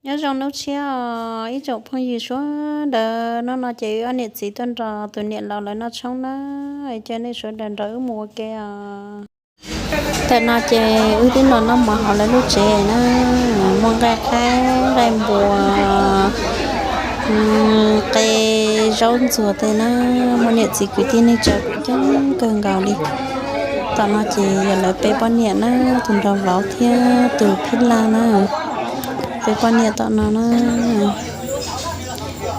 Nyob zoo hnub tshiab os ib tsoom phooj ywg sawv daws, hnub no ces wb ob niam txiv tuaj nrog tus niam laus lawv noj tshoob na, caw nej sawv daws nrog wb mus ua ke os. Tam no ces wb twb los noj mov hauv lawv lub tsev na, muaj nqaij qaib, nqaij npua, qe, zaub ntxuag tej na, muaj niam txiv kwv tij neej tsa coob kawg nkaus li. Tam no ces yog lawv peb poj niam na, tus nraug vauv thiab tus phij laj na, peb poj niam tam no na,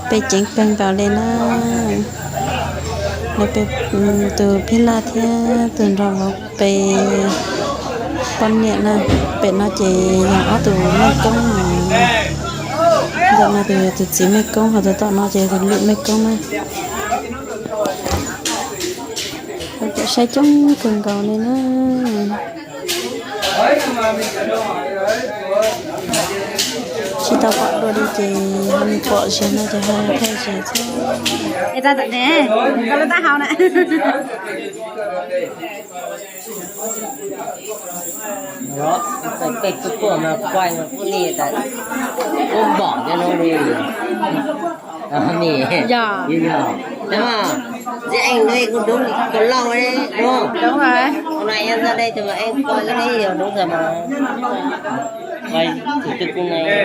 peb ceev kawg nkaus li na. Lawv peb, tus phij laj thiab tus nraug vauv peb poj niam na. Pem no ces yog ob tus mej koob, ntawm no tus txiv mej koob, ho tus tom no ces tus lwm mej koob na. Lawv pem saib coob kawg nkaus li na. Tsis tau pom dua li ces ho pom ziag no ces ho thaj ziag xwb. Es tau tam ne, koj lub taub hau na. Peb kuj tuaj mas kuaj mas kuj li tas, kuj npom cov no li. Yog, yog, ntxim eej kuj dub kuj lauj li, dub. Dub na, yog ntxim eej kuj dub ntag mas. Tus twg kuj ne.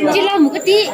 Tsis los mus koj tib.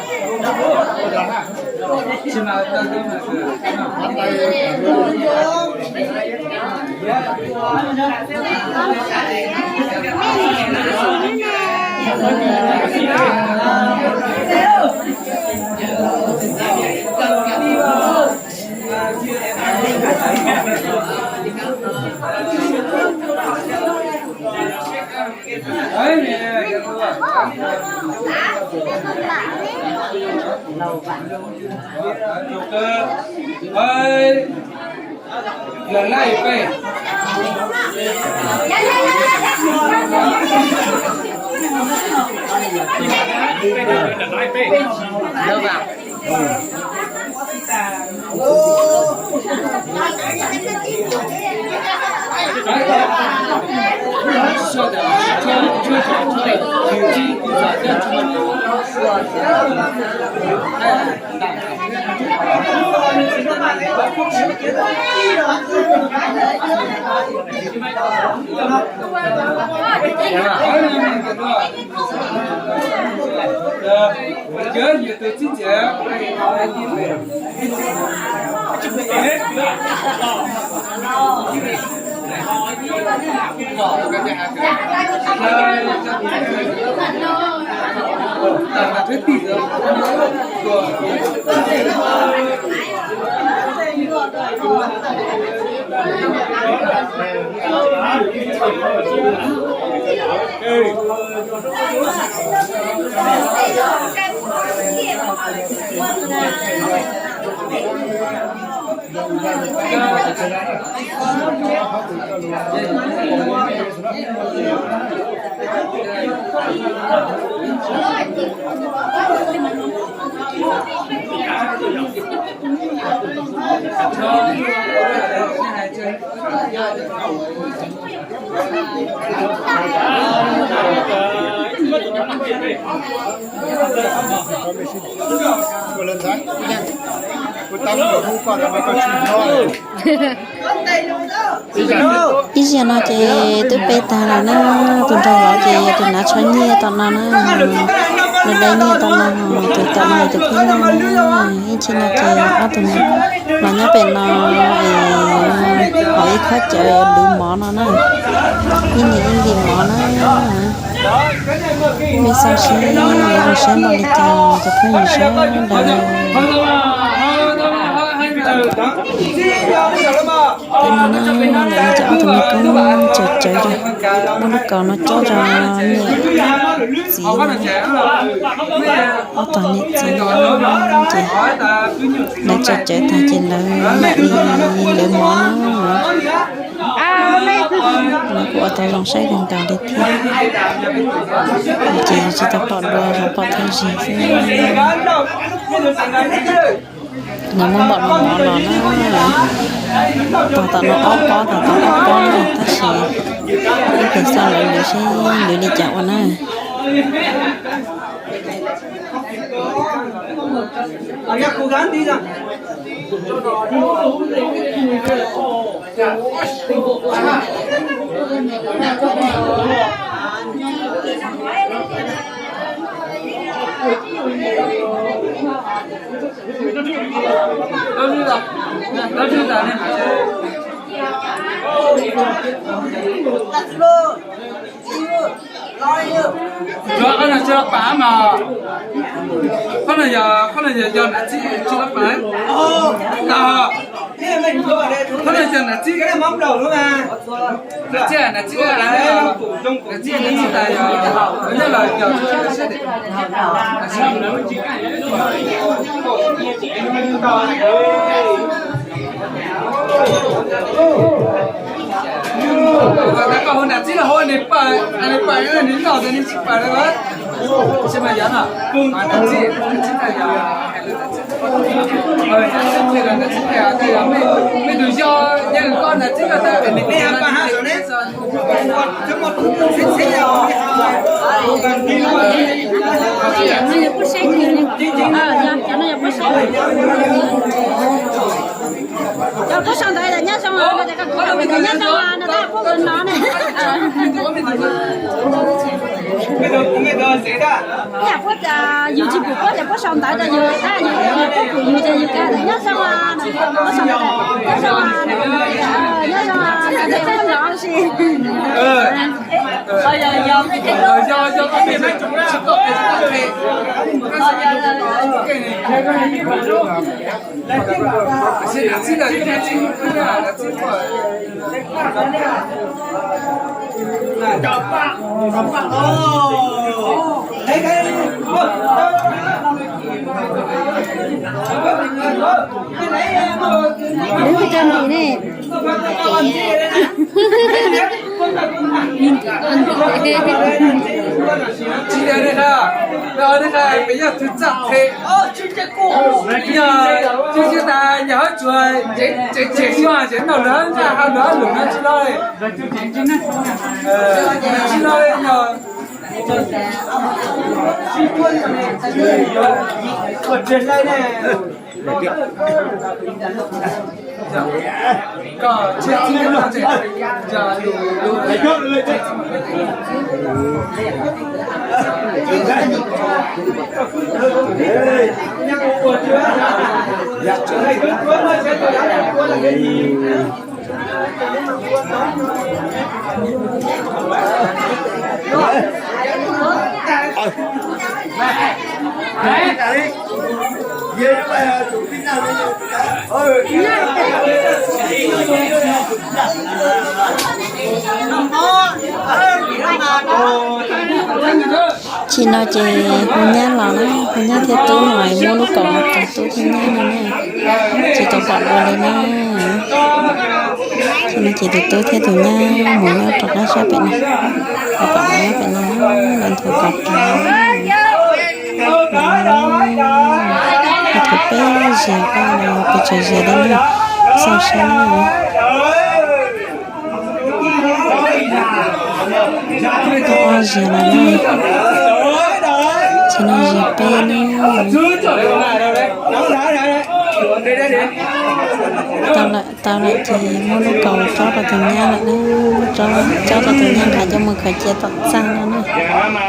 Ib zaug no ces twb pe tag lawm na, tus nraug vauv ces yog tus hnav tsho nyiaj tom no na, nws dai nyiaj tom no, tus tom no yog tus phib nyuj na. Ib chim no ces ob tug los nyob pem no es hauv ib khob cawv lwv mov no na, ib ntim ib ntim mov na. Peb xauj seb zoo siab npaum li cas cov phooj ywg sawv daws. Peb no na, lawv cov ob tug me koob tsaws cawv, muab lub kaus no cob rau niam txiv, ob tog niam txiv no ces lawv tsaws cawv tag ces lawv mam li lwv mov na. Lawv kuj ua tau zoo saib kawg nkaus li thiab. Ces yus tsis tau pom dua, zoo pom thaum zis xwb. Lawv muab npaum no mov los na, tog tom no ob pob, tog tom ob pob na, tab sis ib pliag xauj lawv lwv seb lwv li cas ua na. Qhov no yog, qhov no yog, yog nam txib tsis lab pas. Qhov no yog nam txib, nam txib, nam txib, nam txib tas yog, nyob los yog sab tas koj hu nam txib los hu nws pab, nws pab nws noj tas nws tsis pab lawm. Tsis mas yog no, nam txib, nam txib tas yog, nam txib tas yog, mej tus yog, yog koj nam txib koj tas nws pab. Cov puab sau ntawv nyob zoo, nyob zoo no na. Yam puab yus tsis pum puab ces puab sau ntawv rau yus, yus puab pum yus ces yus nyob zoo, puab sau ntawv nyob zoo, nyob zoo, nyob zoo. Tsis yog, yog tas yog hab tsuas tsev tsev xyoo tsev noj lawv ntsaj ha lawv lwm no tsis loj li. Tsis loj li yog. Tsis no ces hu nyab los na, hu nyab thiab tub no muab lub kaus no rau tub thiab nyab no na. Tsis tau pom dua li na. Tsis no ces tus tub thiab tus nyab mus nyob rov qab sab pem no, pom nyob pem no, lawv nthuav kaus ras. Nthuav peb ziag ko, pes tsawg ziag li na, xauj saib na. Ob ziag no na, tsis no ziag peb na. Tau lawm, tau lawm ces muab lub kaus tsob rau tus nyab lawm na, tsob rau tus nyab nqa coj mus khaws cia tom txaj no na.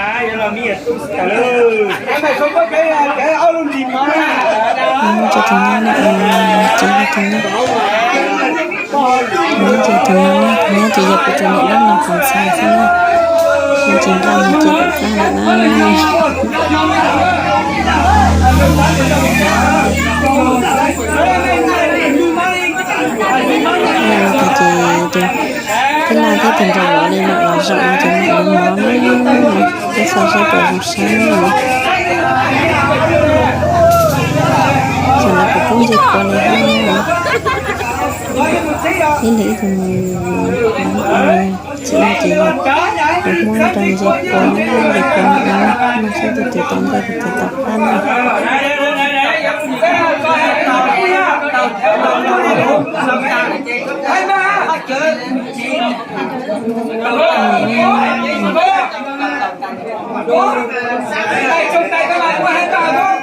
Muab rau tus nyab na, ces rau tus nyab. Tus nyab ces tus no na, tus nyab ces yog kuv tus niam dab laug tus ntxhais xwb na. Nws tseem nqa mus cia tom txaj lawm na. Ces tus tij laug thiab tus nraug vauv li mam los zaum no ces mam li mov na. Peb xav saib puas zoo saib na. Ces lawv kuj pub ntsej kua li thiab na. Ib leeg ib tug mus, tsis no ces yog kuv muab rau ntsej kua na, ntsej kua no na, saib tus twg tau ntej tus twg tau qab na.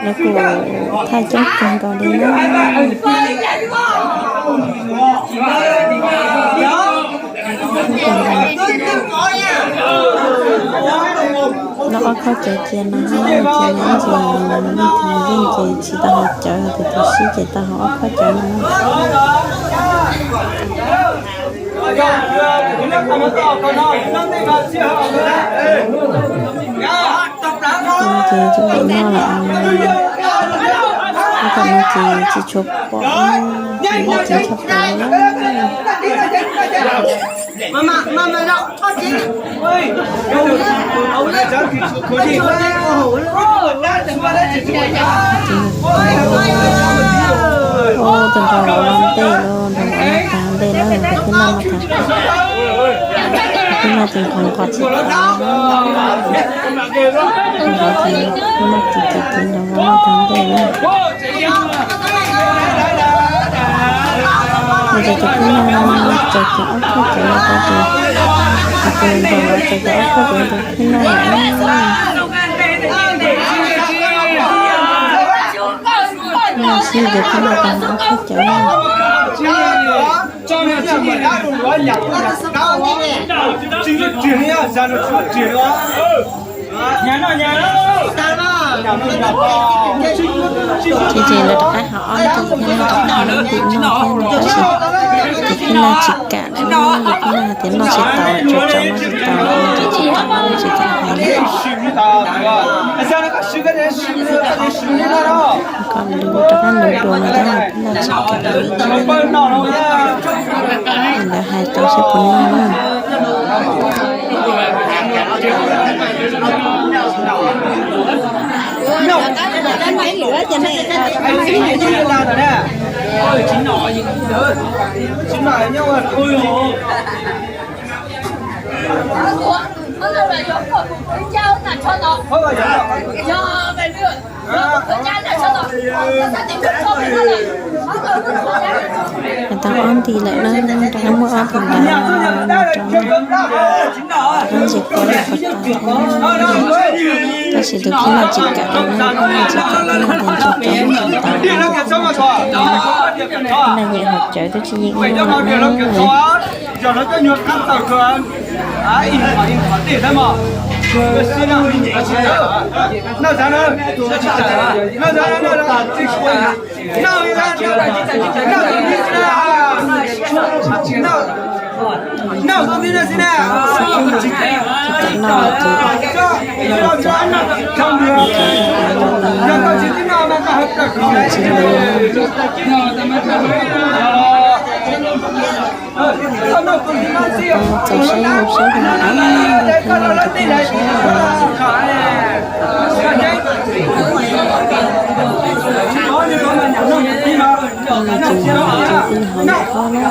Lawv kuj thaij coob kawg nkaus li na. Lawv ob khob cawv cia no, cia no ib ntsis, ib ntsis yeej ces tsis tau haus cawv, tus twg sib ces tau haus ob khob cawv no. Ces cov pem no lawm, tam no ces tsis tshua pom, tsis tshua pom. Tus nraug vauv los ntej lawm, nraug vauv los tag ntej lawm, tus tij laug mas tag, tus tij laug ces nqos nqos tsis tau, nraug vauv ces noj tsis tau ces nraug vauv los tag ntej lawm. Ces tus tij laug tso kiag ob khob cawv no rau tus, tus nraug vauv tso kiag ob khob cawv rau tus tij laug lawm. Tij laug sib ces tij laug tau ob khob cawv na. Ces ces lawv rov qab haus ob ntu thiab, rov qab haus ob ntu no thiab no tab sis ces tij laug tsis kam lawm, tij laug hais tias noj tsis tau, tsuas tso noj tsis tau, ces tsis kam, tsis kam hais lawm. Kom lwm rov qab lwm dua no tab sis tij laug tsis kam lwm thiab. Lawv hais tau seb puas noj na. Tau ob nti lawm na, rau qab muab ob nti ntawd rau ntses kua lawm ko tas. Tab sis tus kheej no tsis kam li na, kheej no tsis kam, kheej no tias ntses kua lawm ko tas. Kheej no yeem hauv cawv twb tsis yeem li na. Txaus siab ua siab rau ntawd, tus kheej no tsis kam. Tus kheej no ces nws ces tus kheej hauv lawm ko na. Koj xav tsis noj mov koj yuav siab no, noj mov mas nws siab, tsis noj mov tsis tau siab hais na. Noj koj, noj koj, noj koj, noj koj, noj koj siab. Tus no na, tus no ces yog tus nyab, tus nyab yog tus no na. Ho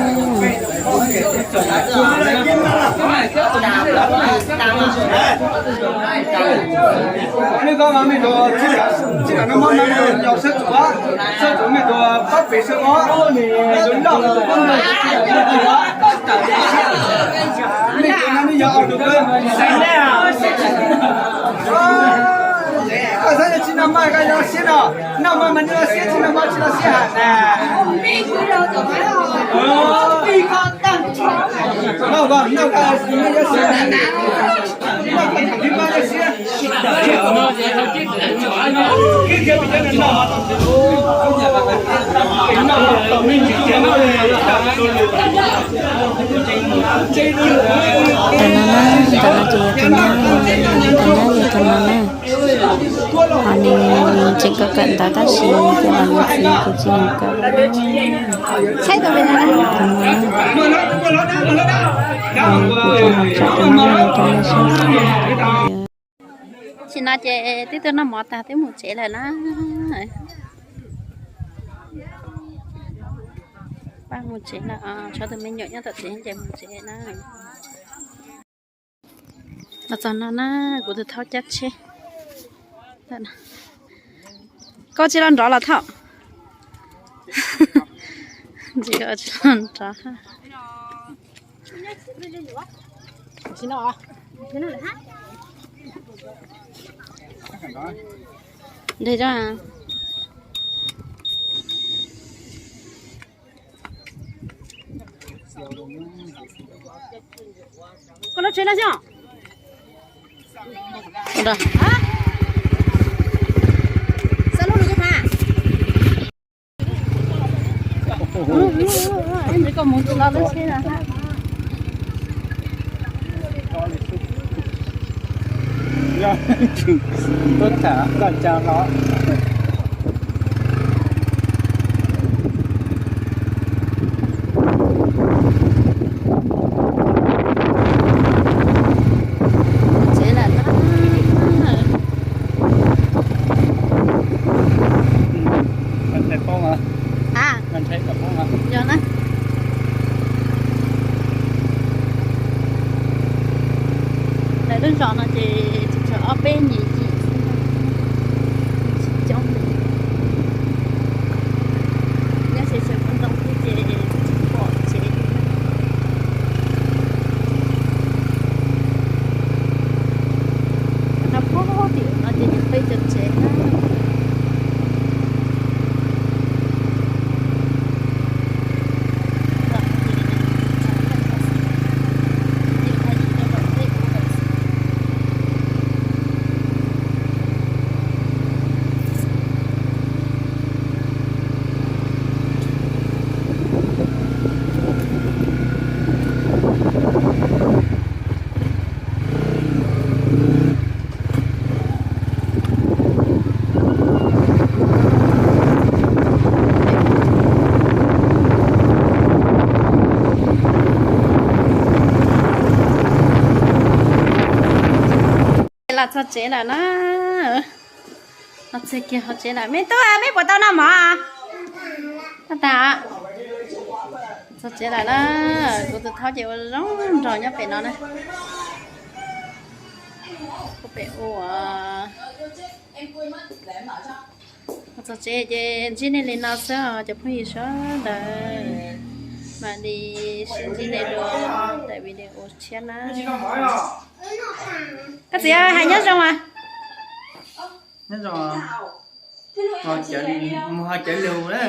nws tseem kawm kawm ntawv tab sis tus no nws txiv kuj tsis mus kawm. Saib tus me no na. Tus no na, kuv rau hauv tsom tus no rau nej saib. Tam sim no ces twb tuaj noj mov tag twb mus tsev lawm na. Pab mus tsev na, tshuav tus me nyuam nyob tom tsev ces mus tsev na. Los txog no na, kuv tus thaub cab tsheb. Koj tsis los nrov los thaub? Tsis, koj tsis los nrov. Nrog Tuaj tham koj cag los. Tsev lawm na. Yog na. Lawv lub zos no ces tsis tsawg ob peb nyuag yim xwb, tsis coob li. Nyob sawv sawv ntoo xwb ces tsis pom tsev li. Nyob puag tim no ces yus peb cov tsev na. Los txog tsev lawm na. Los txog kiag hauv tsev lawm. Me tub, meb puas tau noj mov? Tau tas. Txog tsev lawm na. Kuv tus thaub ces ua zoo nraug nyob pem no na. Kuv pem ua txog tsev ces ntsib nej li no xwb os cov phooj ywg sawv daws. Mam li sib ntsib nej dua daim video tshiab na. Koj txiv hais nyob zoo mas. Nyob zoo. Mus ho cawv lug na.